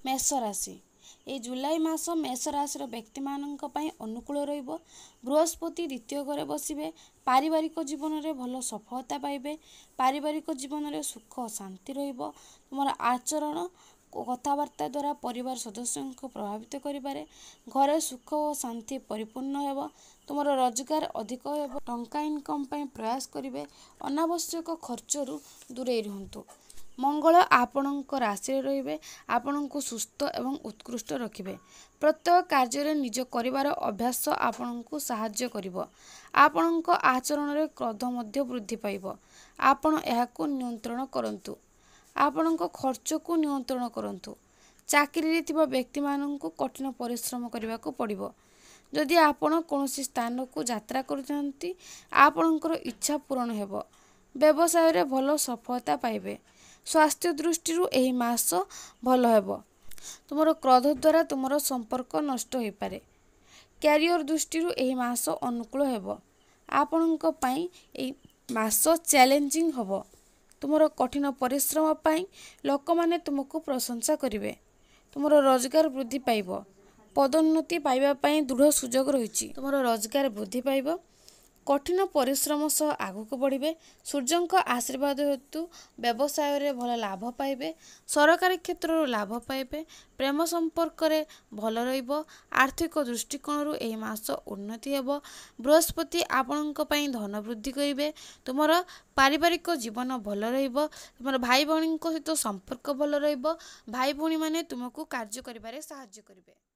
ମେଷ ରାଶି, ଏହି ଜୁଲାଇ ମାସ ମେଷ ରାଶିର ବ୍ୟକ୍ତିମାନଙ୍କ ପାଇଁ ଅନୁକୂଳ ରହିବ। ବୃହସ୍ପତି ଦ୍ୱିତୀୟ ଘରେ ବସିବେ। ପାରିବାରିକ ଜୀବନରେ ଭଲ ସଫଳତା ପାଇବେ। ପାରିବାରିକ ଜୀବନରେ ସୁଖ ଶାନ୍ତି ରହିବ। ତୁମର ଆଚରଣ, କଥାବାର୍ତ୍ତା ଦ୍ୱାରା ପରିବାର ସଦସ୍ୟଙ୍କୁ ପ୍ରଭାବିତ କରିପାରେ। ଘରେ ସୁଖ ଓ ଶାନ୍ତି ପରିପୂର୍ଣ୍ଣ ହେବ। ତୁମର ରୋଜଗାର ଅଧିକ ହେବ। ଟଙ୍କା ଇନକମ୍ ପାଇଁ ପ୍ରୟାସ କରିବେ। ଅନାବଶ୍ୟକ ଖର୍ଚ୍ଚରୁ ଦୂରେଇ ରୁହନ୍ତୁ। ମଙ୍ଗଳ ଆପଣଙ୍କ ରାଶିରେ ରହିବେ, ଆପଣଙ୍କୁ ସୁସ୍ଥ ଏବଂ ଉତ୍କୃଷ୍ଟ ରଖିବେ। ପ୍ରତ୍ୟେକ କାର୍ଯ୍ୟରେ ନିଜ କରିବାର ଅଭ୍ୟାସ ଆପଣଙ୍କୁ ସାହାଯ୍ୟ କରିବ। ଆପଣଙ୍କ ଆଚରଣରେ କ୍ରୋଧ ମଧ୍ୟ ବୃଦ୍ଧି ପାଇବ। ଆପଣ ଏହାକୁ ନିୟନ୍ତ୍ରଣ କରନ୍ତୁ। ଆପଣଙ୍କ ଖର୍ଚ୍ଚକୁ ନିୟନ୍ତ୍ରଣ କରନ୍ତୁ। ଚାକିରିରେ ଥିବା ବ୍ୟକ୍ତିମାନଙ୍କୁ କଠିନ ପରିଶ୍ରମ କରିବାକୁ ପଡ଼ିବ। ଯଦି ଆପଣ କୌଣସି ସ୍ଥାନକୁ ଯାତ୍ରା କରୁଛନ୍ତି, ଆପଣଙ୍କର ଇଚ୍ଛା ପୂରଣ ହେବ। ବ୍ୟବସାୟରେ ଭଲ ସଫଳତା ପାଇବେ। ସ୍ୱାସ୍ଥ୍ୟ ଦୃଷ୍ଟିରୁ ଏହି ମାସ ଭଲ ହେବ। ତୁମର କ୍ରୋଧ ଦ୍ୱାରା ତୁମର ସମ୍ପର୍କ ନଷ୍ଟ ହୋଇପାରେ। କ୍ୟାରିଅର ଦୃଷ୍ଟିରୁ ଏହି ମାସ ଅନୁକୂଳ ହେବ। ଆପଣଙ୍କ ପାଇଁ ଏହି ମାସ ଚ୍ୟାଲେଞ୍ଜିଂ ହେବ। ତୁମର କଠିନ ପରିଶ୍ରମ ପାଇଁ ଲୋକମାନେ ତୁମକୁ ପ୍ରଶଂସା କରିବେ। ତୁମର ରୋଜଗାର ବୃଦ୍ଧି ପାଇବ। ପଦୋନ୍ନତି ପାଇବା ପାଇଁ ଦୃଢ଼ ସୁଯୋଗ ରହିଛି। ତୁମର ରୋଜଗାର ବୃଦ୍ଧି ପାଇବ। କଠିନ ପରିଶ୍ରମ ସହ ଆଗକୁ ବଢ଼ିବେ। ସୂର୍ଯ୍ୟଙ୍କ ଆଶୀର୍ବାଦ ହେତୁ ବ୍ୟବସାୟରେ ଭଲ ଲାଭ ପାଇବେ। ସରକାରୀ କ୍ଷେତ୍ରରୁ ଲାଭ ପାଇବେ। ପ୍ରେମ ସମ୍ପର୍କରେ ଭଲ ରହିବ। ଆର୍ଥିକ ଦୃଷ୍ଟିକୋଣରୁ ଏହି ମାସ ଉନ୍ନତି ହେବ। ବୃହସ୍ପତି ଆପଣଙ୍କ ପାଇଁ ଧନ ବୃଦ୍ଧି କରିବେ। ତୁମର ପାରିବାରିକ ଜୀବନ ଭଲ ରହିବ। ତୁମର ଭାଇ ଭଉଣୀଙ୍କ ସହିତ ସମ୍ପର୍କ ଭଲ ରହିବ। ଭାଇ ଭଉଣୀମାନେ ତୁମକୁ କାର୍ଯ୍ୟ କରିବାରେ ସାହାଯ୍ୟ କରିବେ।